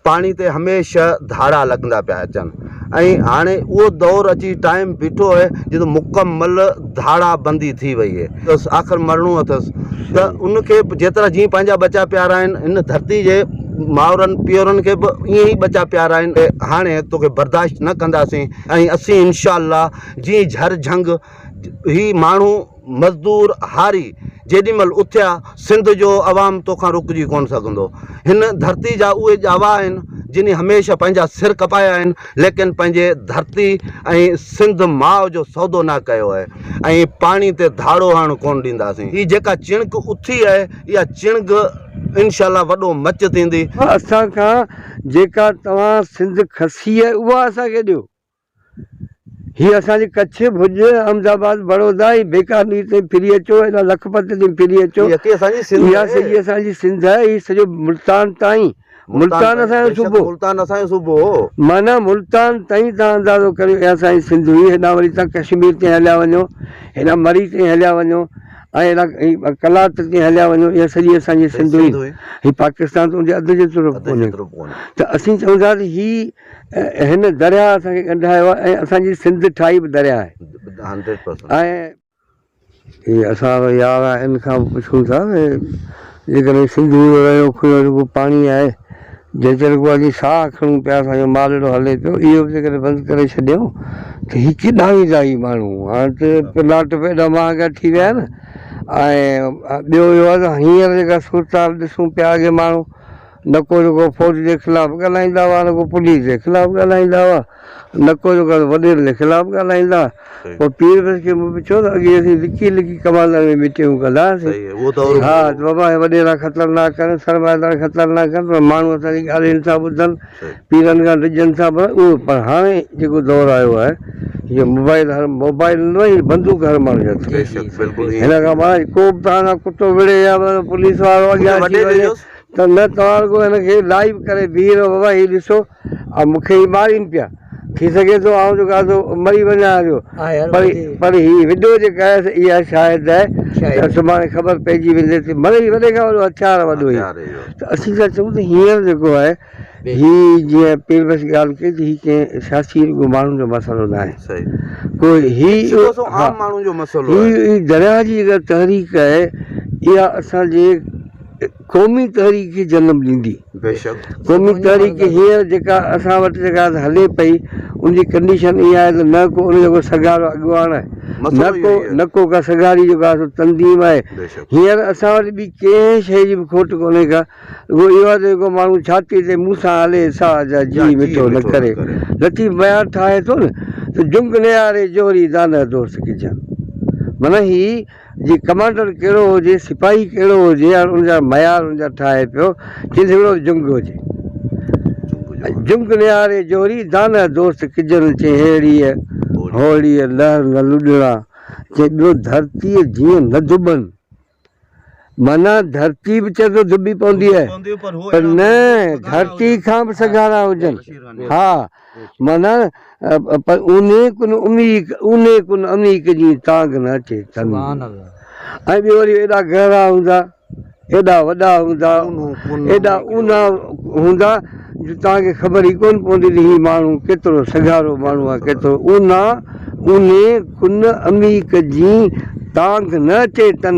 پاڻي تي هميشه ڌاڙا لڳندا پيا اچن ۽ هاڻي اهو دور اچي ٽائيم بيٺو آهي جتي مڪمل ڌاڙا بندي ٿي وئي آهي بس آخر مرڻو اٿس ته ان کي جيترا جيئن پنهنجا ٻچا پيارا آهن هن ڌرتي جي مائرن پيئرن کي به ائين ئي ٻچا پيارا آهن هاڻي توکي برداشت نه ڪنداسين ۽ اسين انشاء الله جيئن جھر جھنگ هي ماڻهو مزدور هاري جيڏي مهل اٿيا سنڌ جو عوام توکان رڪجي ڪونه سگهندو. هن ڌرتي جا اهي ڄاوا آهن جن هميشه پنهنجا سر ڪپايا آهن ليڪن پنهنجي ڌرتي ۽ سنڌ ماء جو سودو نه ڪيو آهي ۽ پاڻي تي ڌاڙو هڻڻ ڪونه ڏينداسين. هي جيڪا چڻڪ اٿي آهي اها چڻگ انشاء الله وڏو مچ ٿيندي. اسان کان جيڪا توهان سنڌ کسي آهي اها اسان کي ڏيو. هي اسان جي ڪڇ، ڀڄ، احمد آباد، بڙودا ۽ بيڪانير تائين ڦري اچو، هيڏانهن لکپت تائين ڦري اچو. اها سڄي اسان جي سنڌ آهي، هي سڄو ملتان تائين، ملتان اسان جو صوبو، ملتان اسان جو صوبو هو. معنيٰ ملتان تائين توهان اندازو ڪريو اها اسان جي سنڌ هئي، هيڏانهن وري توهان ڪشمير تائين هليا وڃو، هيڏانهن مري تائين هليا وڃو ۽ هيڏانهن قلات تائين هليا وڃو، اها سڄي اسان جي سنڌ هئي. هي پاڪستان ته ان جي اڌ جيترو به ڪونهي. ته اسين چئون ٿا ته هي هن درياهه اسان کي ڳنڍايو آهي ۽ اسان جي سنڌ ٺاهي به درياهه آهي ۽ هي اسان وارا يار آهن ان کان به پڇون ٿا ته جيڪڏهن سنڌوء جو رهيو کهيو جيڪو پاڻي آهي جنهن تي رڳو اسين ساهه کڻون پيا اسان جو مال اهڙو هلي پيو اهو به جيڪڏهن بند ڪري ڇڏيون ته هي ڪيڏانهن ويندا هي ماڻهو هاڻ ته پلاٽ به ايڏا مهانگا ٿي ويا آهن ۽ ٻيو اهو آهي ته هينئر جيڪا صورتحال ڏسون پيا اڳي ماڻهو نه ڪو جيڪو فوج جي خلاف ڳالهائيندا هئا نه ڪو پوليس جي خلاف ڳالهائيندا هئا نه ڪو جيڪو وڏيرن جي خلاف ڳالهائيندا هئا. پوء پير بخش کي مون پڇيو ته اڳي اسين لڪي لڪي ڪماندن ۾ ميٽنگون ڪندا هئاسين ها ته بابا هي وڏيرا خطرناڪ آهن سرمائيدار خطرناڪ آهن پر ماڻهو اسان جي ڳالهين ٿا ٻڌن پيرن کان ڊڄن ٿا پر اهو پر هاڻي جيڪو دور آيو آهي هي موبائل هر موبائل نه هي بندوق هر ماڻهو جي هٿ ۾ هن کان معنيٰ ڪو به توهان سان ڪتو وڙهي يا پوليس وارو اڳيان اچي وڃي ته نه توهان رڳو هن کي لائيو ڪري بيهي رهو بابا هي ڏسو ۽ مون کي هي مارين پيا ٿي سگهي ٿو آئون جيڪو آهي سو مري وڃان هليو پر پر هي وڊيو جيڪا آهي سو اها شاهد آهي ته سڀاڻي خبر پئجي ويندي ته مڙئي وڏي کان وڏو هٿيار وڏو هي ته اسين ٿا چئون ته هينئر جيڪو آهي هي جيئن پير بخش ڳالهه ڪئي ته هي ڪنهن سياسي رڳو ماڻهن جو مسئلو نه آهي ڪو هي هي درياهه جي جيڪا تحريڪ آهي اها اسان جي قومي تحريڪ کي جنم ڏيندي. قومي تحريڪ هينئر جيڪا اسان وٽ جيڪا هلي پئي ان جي ڪنڊيشن اها آهي ته نه ڪو ان جو ڪو سگهارو اڳواڻ آهي نه ڪو نه ڪو ڪا سگهاري جيڪو آهي سو تنظيم آهي. هينئر اسان وٽ ٻي ڪنهن شيء جي به کوٽ ڪونهي ڪا رڳو اهو آهي ته جيڪو ماڻهو ڇاتيء تي مون سان هلي سا جا جيء مٺو نه ڪري. لطيف ميار ٺاهي ٿو نه ته جنگ نهاري جوهري دانهه دوست ڪجان. معنيٰ هي جي ڪمانڊر ڪهڙو هجي، سپاهي ڪهڙو هجي، هاڻ ان جا معيار ان جا ٺاهي پيو، جنهن هڪڙو جنگ هجي. جنگ نهاري جوهري، دانهه دوست ڪجن، چي ههڙيء هوڙيء لهر نه لڏڻا، چي ٻيو ڌرتيء جيئن نه ڌٻن. معنيٰ ڌرتي به چئي ٿو ڌٻي پوندي آهي، پر نه ڌرتي کان به سگهارا هجن. ها. معنيٰ پر اونهي ڪن اميڪ اونهي ڪن اميڪ جي تانگهه نه اچي تن ۽ ٻيو وري ايڏا گهرا هوندا ايڏا وڏا هوندا ايڏا اونها هوندا جو توهان کي خبر ئي ڪونه پوندي ته هي ماڻهو ڪيترو سگهارو ماڻهو آهي ڪيترو اونها اونهي ڪن اميڪ جي تانگهه نه اچي تن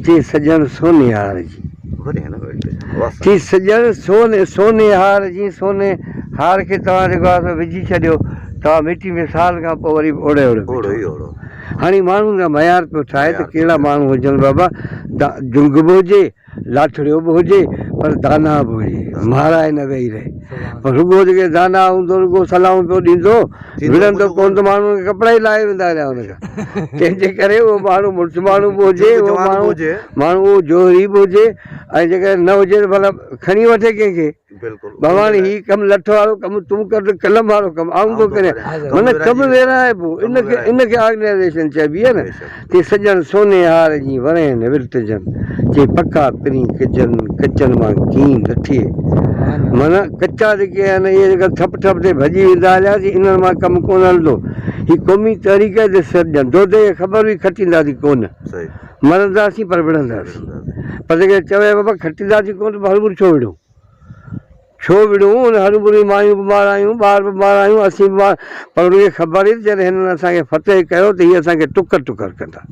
چي سڄڻ سونهيار جي. چي سڄڻ سونهي هار جي سونهي هار کي توهان جيڪو آهي سو وجهي ڇڏيو توهان مٽي ۾ سال کان پوء وري به اوڙي اوڙي بيٺو. هاڻي ماڻهن جا معيار پيو ٺاهي ته ڪهڙا ماڻهو هجن بابا جنگ به هجي لاٺڙيو به هجي پر داناء به هجي مارائي نه ويهي رهي پر رڳو جيڪي داناء هوندو رڳو صلاحون پيو ڏيندو وڙهندو ڪونه ته ماڻهو کي ڪپڙا ئي لاهي ويندا هليا هن کان تنهن جي ڪري اهو ماڻهو مڙس ماڻهو به هجي اهو ماڻهو ماڻهو اهو جوهري به هجي ۽ جيڪڏهن نه هجي ته ڀلا کڻي وٺي ڪنهن کي بابا هاڻي هي ڪم لٺ وارو ڪم تون ڪر ته قلم وارو ڪم آئون ٿو ڪريان معنيٰ ڪم ورهائبو ان کي ان کي آرگنائيزيشن چئبي آهي نه چي سڄڻ سوني هار جي ورهين ورتجن چي پڪا پرين ڪجن ڪچن مان ڪين نه ٿئي معنيٰ ڪچا جيڪي آهن اهي جيڪا ٺپ ٺپ تي ڀڄي ويندا هليا سي انهن مان ڪم ڪونه هلندو هي قومي تحريڪ تي سر ڏين دودي کي خبر هئي کٽينداسين ڪونه مرنداسين پر وڙهنداسين پر جيڪڏهن چوي بابا کٽينداسين ڪونه ته هرگز ڇو وڙهون. ڇو وڙهون، هروڀرو مايون به مارايون، ٻار به مارايون، اسين به مار، پر انهن کي خبر هئي ته جڏهن هنن اسان کي فتح ڪيو ته هي اسان کي ٽڪر ٽڪر ڪندا.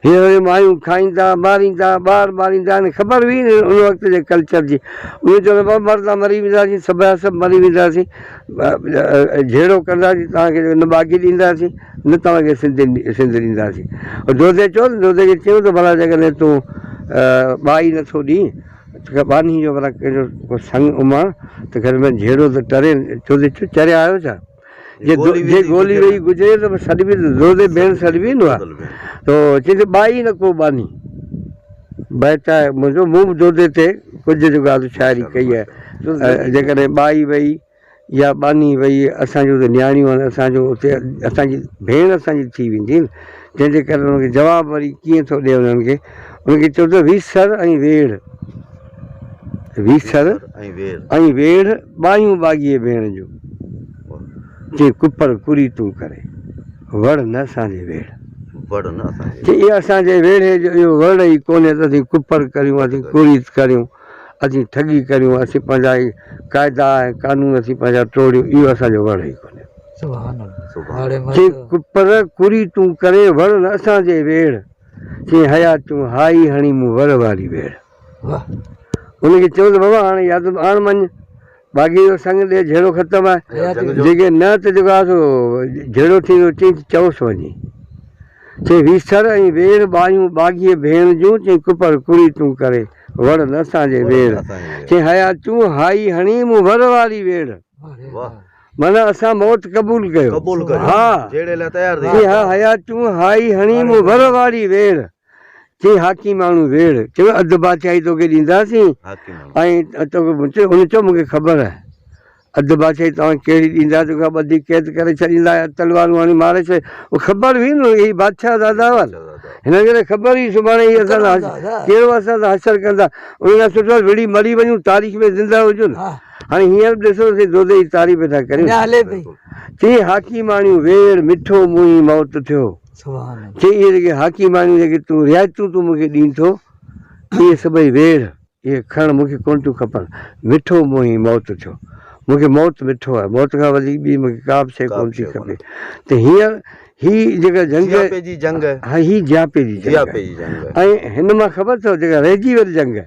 هي وري مايون کائيندا، ماريندا، ٻار ماريندا، هن کي خبر هئي ان وقت جي ڪلچر جي. اهي چوندا بابا مردا مري وينداسين، سڀ جا سڀ مري وينداسين، جهيڙو ڪنداسين، توهان کي نه ٻاگهي ڏينداسين، نه توهان کي سنڌ سنڌ ڏينداسين. دودي چيو ته دودي کي چيائون ته ڀلا جيڪڏهن تون ٻائي نٿو ڏين ته ٻانهي جو ڀلا ڪنهن جو ڪو سڱ اماڻ ته گهر ۾ جهيڙو ته ٽري. دودي چيو چريا آهيو ڇا؟ جي گولي وئي گذري ته سڏبي ته دودي ڀيڻ سڏبي نه تو چي ته ٻائي نه ڪو ٻانهي. بيت آهي منهنجو مون به دودي تي ڪجهه جيڪو آهي شاعري ڪئي آهي. جيڪڏهن ٻائي وئي يا ٻانهي وئي اسان جون ته نياڻيون آهن اسان جو اتي اسان جي ڀيڻ اسان جي ٿي ويندي نه تنهن جي ڪري ان کي جواب وري ڪيئن ٿو ڏي انهن کي ان کي چئو ته ويسر ۽ ويڙهه ويسر ۽ ويڙهه ٻاهيون ٻاگهيء ڀيڻ جون چي ڪپر ڪري تون ڪري وڙ نه اسان جي ويڙهه وڙ نه اسان جي چي اهي اسان جي ويڙهي جو اهو وڙ ئي ڪونهي ته اسين ڪپر ڪريون اسين ڪريت ڪريون اسين ٺڳي ڪريون، اسين پنهنجا هي قاعدا ۽ قانون اسين پنهنجا ٽوڙيون، اهو اسان جو وڙ ئي ڪونهي. چي ڪپر ڪري تون ڪري وڙ نه اسان جي ويڙهه، چي حياتيون هائي هڻي مون ور واري ويڙهه. ان کي چيو ته بابا هاڻي يا ته آڻ مڃ، باقي جو سڱ ڏي جهيڙو ختم آهي، جيڪي نه ته جيڪو آهي سو جهيڙو ٿيندو، چي چئوس وڃي. چي ويسر ۽ ويڙهه ٻاهيون ٻاگهيء ڀيڻ جون، چي ڪپر ڪري تون ڪري. وڙ نه اسان جي ويڙهه. چي حياتيون هائي هڻي مون ور واري ويڙهه. معنيٰ اسان موت قبول ڪيو. ها. چي ها حياتيون هائي هڻي مون ور واري ويڙهه. چي حاڪيماڻو ويڙهه. چيو اڌ بادشاهي توکي ڏينداسين ۽ توکي هن چيو مون کي خبر آهي. اڌ بادشاهي توهان کي ڪهڙي ڏيندا جو کان ٻڌي قيد ڪري ڇڏيندا يا تلوارون هڻي ماري ڇڏي اها خبر هئي نه هي بادشاهه زادا هئا هنن کي ته خبر هئي سڀاڻي هي اسان سان ڪهڙو اسان سان حشر ڪندا ان کان سٺو آهي وڙهي مري وڃون تاريخ ۾ زنده هجون هاڻي هينئر به ڏسو اسين دودي جي تعريف ٿا ڪريون چي حاڪيماڻيون ويڙ مٺو منهين موت ٿيو چي اهي جيڪي حاڪيماڻيون جيڪي تون رعايتون تون مون کي ڏين ٿو اهي سڀئي ويڙهه اهي کڻ مون کي ڪونه ٿيون کپن. مٺو موهين موت ٿيو. مون کي موت مٺو آهي. موت کان وڌيڪ ٻي مون کي ڪا به شيء ڪونه ٿي کپي. ته هينئر هي جيڪا جنگ جياپي جي جنگ ها هي جياپي جي جنگ جياپي جي جنگ ۽ هن مان خبر اٿو جيڪا رهجي ويل جنگ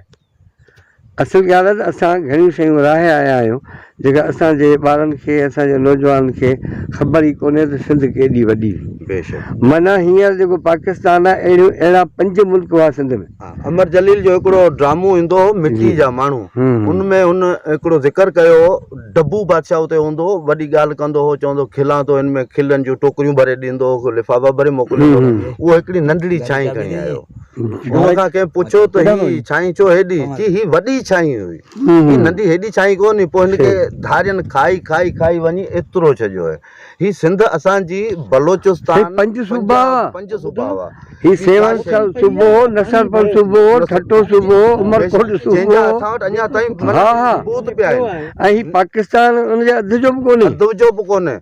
اصل ڳالهه آهي ته اسان گهڻيون شيون راهي آيا آهيون جيڪا اسان جي ٻارن کي اسان جي نوجوانن کي خبر ئي ڪونهي ته سنڌ ڪيڏي وڏي هئي. بيشڪ. معنيٰ هينئر جيڪو پاڪستان آهي اهڙيون اهڙا پنج ملڪ هئا سنڌ ۾. امر جليل جو هڪڙو ڊرامو ايندو هو مٽي جا ماڻهو ان ۾ هن هڪڙو ذڪر ڪيو هو ڊبو بادشاهه اتي هوندو هو وڏي ڳالهه ڪندو هو چوندو هو کلان ٿو هن ۾ کلن جون ٽوڪريون ڀري ڏيندو هو لفافا ڀري موڪليندو هو اهو هڪڙي ننڍڙي ڇانئي کڻي آيو ان کان ڪنهن پڇيو ته هي ڇانئي ڇو هيڏي چي هي وڏي ڇانئي هئي هي ننڍي هيڏي ڇانئي ڪونهي پوء هن کي ڌارين کائي کائي کائي وڃي ايترو ڇڏيو هي هي سنڌ اسان جي بلوچستان هي پنج صوبا هئا. پنج صوبا هئا. هي سيوهڻ صوبو هو، نصرپور صوبو هو، ٺٽو صوبو هو، عمرڪوٽ صوبو جنهن جا اسان وٽ اڃا تائين ها ها ثبوت پيا آهن. ۽ هي پاڪستان ان جي اڌ جو به ڪونهي. اڌ جو به ڪونهي.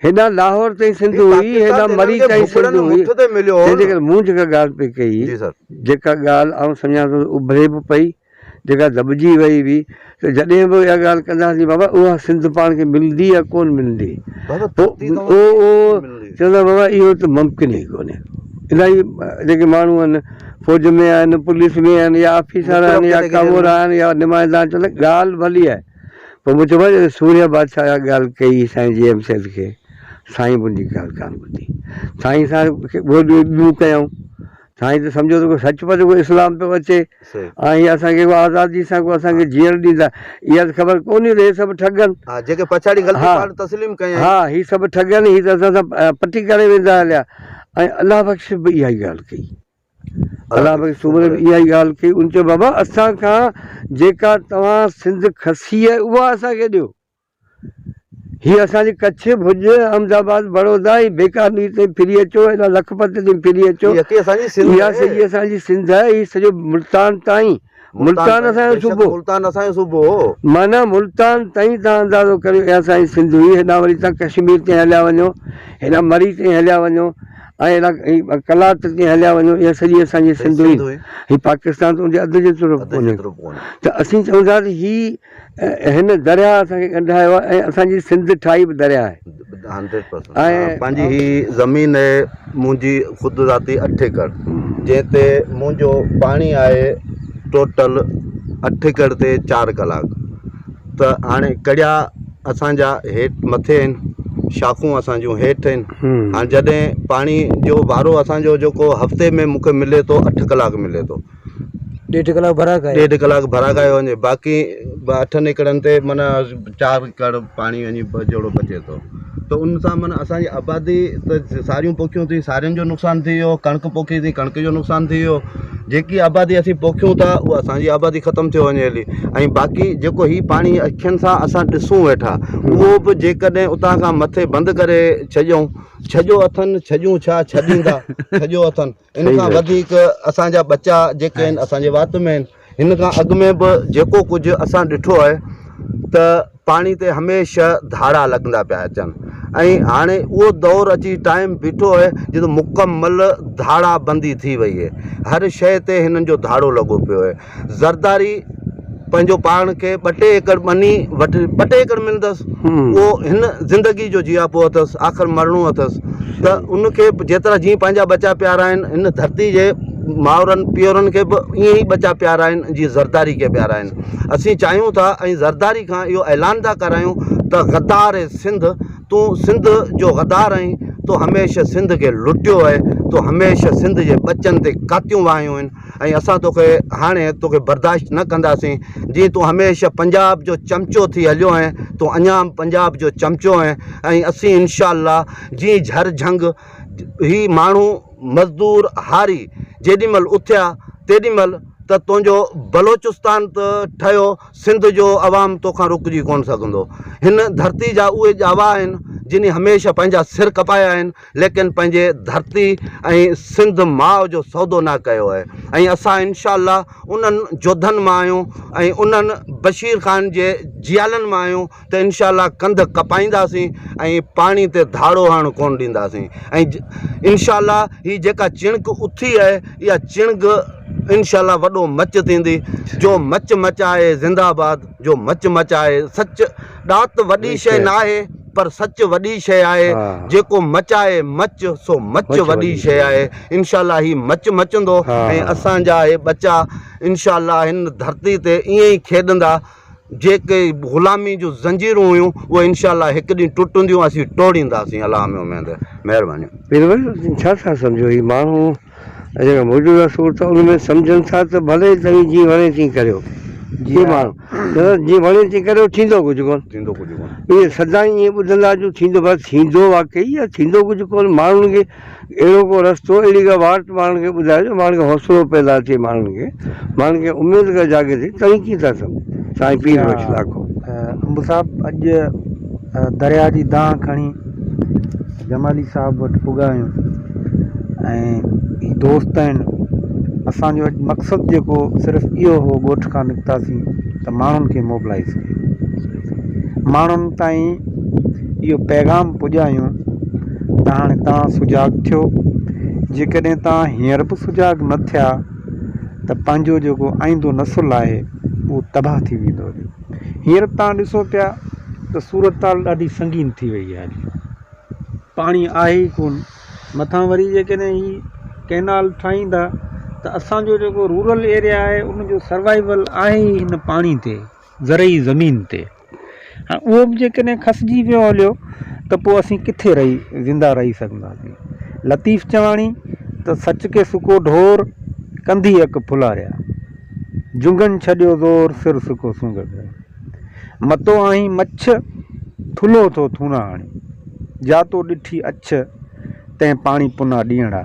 هيڏانهن لاهور تائين سنڌ هئي، هيڏانهن مري تائين سنڌ هئي. تنهن جي ڪري مون جيڪا ڳالهه پئي ڪئي، جيڪا ڳالهه آئون سمجهان ٿو ته اڀري به پئي جيڪا دٻجي وئي هئي ته جڏهن به اها ڳالهه ڪنداسين بابا اها سنڌ پاڻ کي ملندي يا ڪونه ملندي پوء اهو چوندا بابا اهو ته ممڪن ئي ڪونهي الاهي جيڪي ماڻهو آهن فوج ۾ آهن پوليس ۾ آهن يا آفيسر آهن يا ڪامورا آهن يا نمائندا آهن چوندا ڳالهه ڀلي آهي پوء مون چيو بابا جڏهن سورهيه بادشاهه اها ڳالهه ڪئي سائين جي ايم سيد کي سائين به ان جي ڳالهه ڪانه ٻڌي سائين سان ٻيون ڪيائون سائين ته سمجهو ته ڪو سچ پچ ڪو اسلام پيو اچي ۽ هي اسان کي ڪو آزادي سان ڪو اسان کي جيئڻ ڏيندا اها ته خبر ڪونهي ته هي سڀ ٺڳن ها جيڪي پڇاڙي غلطي پاڻ تسليم ڪيائين ها هي سڀ ٺڳن هي ته اسان سان پٽي ڪري ويندا هليا ۽ الله بخش به اها ئي ڳالهه ڪئي الله بخش سومري به اها ئي ڳالهه ڪئي ان چيو بابا اسان کان جيڪا توهان سنڌ کسي آهي اها اسان کي ڏيو هي اسان جي ڪڇ، ڀڄ، احمد آباد، بڙودا ۽ بيڪانير تائين ڦري اچو، هيڏانهن لکپت تائين ڦري اچو. اها سڄي اسان جي سنڌ آهي، هي سڄو ملتان تائين، ملتان اسان جو صوبو. ملتان اسان جو صوبو هو. معنيٰ ملتان تائين توهان اندازو ڪريو اها اسان جي سنڌ هئي، هيڏانهن وري توهان ڪشمير تائين هليا وڃو، هيڏانهن مري تائين هليا وڃو ۽ هيڏانهن قلات تي هليا وڃو اها سڄي اسان جي سنڌ هئي. هي پاڪستان ته ان جي اڌ جيترو به ڪونهي. ته اسين چئون ٿا ته هي هن درياهه اسان کي ڳنڍايو آهي ۽ اسان جي سنڌ ٺاهي به درياهه آهي. ۽ پنهنجي هي زمين آهي منهنجي خود ذاتي اٺ ايڪڙ جنهن تي منهنجو پاڻي آهي ٽوٽل اٺ ايڪڙ تي چار ڪلاڪ ته هاڻي ڪڙيا اسان جا هيٺ مٿي آهن شاخون اسان جون هيٺ آهن هاڻي جڏهن پاڻي جو وارو اسان جو جيڪو هفتي ۾ مونکي ملي ٿو اٺ ڪلاڪ ملي ٿو ڏيڍ ڪلاڪ ڀرا کائي ڏيڍ ڪلاڪ ڀرا کايو وڃي باقي اٺن ايڪڙن تي معنيٰ چار ايڪڙ پاڻي وڃي جهڙو بچي ٿو ته ان سان معنيٰ اسانجي آبادي ته ساريون پوکيون ٿي سارين جو نقصان ٿي ويو ڪڻڪ پوکي ٿي ڪڻڪ جو نقصان ٿي ويو جيڪي آبادي اسين پوکيون ٿا اها اسانجي آبادي ختم ٿيو وڃي هلي ۽ باقي جيڪو هي پاڻي اکين سان اسان ڏسون ويٺا اهو به جيڪڏهن اتان کان مٿي بند ڪري ڇڏيون ڇڏيو اٿن ڇڏيون ڇا ڇڏيندا ڇڏيو اٿن ان کان وڌيڪ اسان جا ٻچا جيڪي آهن اسان جي وات ۾ آهن هن کان اڳ ۾ به جيڪو ڪجهه اسان ڏٺو آهي ته پاڻي تي هميشه ڌاڙا لڳندا پيا اچن ۽ هاڻي اهو دور اچي ٽائيم بيٺو آهي جتي مڪمل ڌاڙا بندي ٿي وئي آهي هر شيء تي هنن جو ڌاڙو لڳو پيو آهي زرداري پنهنجو پاڻ کي ٻه ٽي ايڪڙ ٻني وٺ ٻه ٽي ايڪڙ ملندس اهو هن زندگي جو جياپو اٿس آخر مرڻو اٿس ته ان کي جيترا جيئن پنهنجا ٻچا پيارا آهن هن ڌرتي جي مائرن پيئرن کي به ائين ئي ٻچا پيارا آهن جيئن زرداري کي پيارا آهن اسين چاهيون ٿا ۽ زرداري کان اهو اعلان ٿا ڪرايون ته غدار سنڌ تون سنڌ جو غدار آهين تو هميشه سنڌ کي لٽيو آهي تو هميشه سنڌ جي ٻچن تي ڪاتيون وهايون آهن ۽ اسان توکي هاڻي توکي برداشت نه ڪنداسين جيئن تون هميشه پنجاب جو چمچو ٿي هليو آهين تون اڃا به پنجاب جو چمچو آهين ۽ اسين انشاء الله جيئن جھر جھنگ هي ماڻهو مزدور هاري جيڏي مهل اٿيا تيڏي مهل ته تنهنجو بلوچستان ته ٺهيو سنڌ جو عوام توکان رڪجي ڪونه سگهندو هن ڌرتي جا اهي ڄاوا آهن جن هميشه پنهنجا سر ڪپايا آهن ليڪن پنهنجي ڌرتي ۽ سنڌ ماء جو سودو نه ڪيو آهي ۽ اسان انشاء الله انهن جوڌن مان آهيون ۽ انهن بشير خان جي جيالن مان آهيون ته انشاء الله ڪنڌ ڪپائينداسين ۽ پاڻي تي ڌاڙو هڻڻ ڪونه ڏينداسين ۽ انشاء الله هي جيڪا چڻڪ اٿي آهي اها چڻگ انشاء الله وڏو مچ ٿيندي جو مچ مچائي زنده آباد جو مچ مچائي سچ ڏات وڏي شيء ناهي پر سچ وڏي شيء آهي جيڪو مچائي مچ سو مچ وڏي شيء آهي انشاء الله هي مچ مچندو ۽ اسان جا هي ٻچا انشاء الله هن ڌرتي تي ائين ئي کيڏندا جيڪي غلامي جون زنجيرون هيون اهي انشاء الله هڪ ڏينهن ٽٽنديون اسين ٽوڙينداسين الله ۾ اميد مهرباني. پيرول ڇا ٿا سمجهو هي ماڻهو جيڪا موجوده صورت ان ۾ سمجهن ٿا ته ڀلي توهين جيئن وڻي تيئن ڪريو. جي ماڻهو چون جيئن وڻي تيئن ڪريو ٿيندو ڪجهه ڪونه. ٿيندو ڪجهه ڪونه. اهي سدائين ائين ٻڌندا جو ٿيندو پر ٿيندو واقعي يا ٿيندو ڪجهه ڪونه ماڻهن کي اهڙو ڪو رستو اهڙي ڪا واٽ ماڻهن کي ٻڌايو جو ماڻهن کي حوصلو پيدا ٿئي ماڻهن کي ماڻهن کي اميد ڪا جاڳي ٿئي توهين ڪيئن ٿا سمجهو سائين پير بخش لاکو. انب صاحب اڄ درياء جي دانهن کڻي جمالي صاحب وٽ پڳا آهيون ۽ هي دوست آهن اسانجو اڄ مقصد جيڪو صرف اهو هو ڳوٺ کان نڪتاسين ته ماڻهن کي موبلائز ڪيون ماڻهن تائين اهو پيغام پڄايون ته هاڻي توهان سجاڳ ٿيو جيڪڏهن توهان هينئر به سجاڳ نه ٿيا ته پنهنجو جيڪو آئيندو نسل آهي اهو تباهه ٿي ويندو هينئر توهان ڏسو پيا ته صورتحال ڏاڍي سنگين ٿي وئي آهي. پاڻي آهي ئي ڪونه. مٿان وري جيڪڏهن هي ڪئنال ٺاهيندا ته اسان جو جيڪو رورل ايريا آهي ان جو سروائيول آهي ئي هن پاڻي تي زرعي زمين تي. هاڻ اهو به جيڪڏهن کسجي ويو هليو ته پوء اسين ڪٿي رهي زنده رهي سگهنداسين. لطيف چواڻي ته سچ کي سڪو ڍور، ڪنڌي اک ڦلاريا. جهنگن ڇڏيو زور، سر سڪو سونگهه ڪيو. متو آهين مڇ، ٿلهو ٿو ٿوڻا هڻين. جا تو ڏٺي اڇ، تنهن پاڻي پنا ڏينهڙا.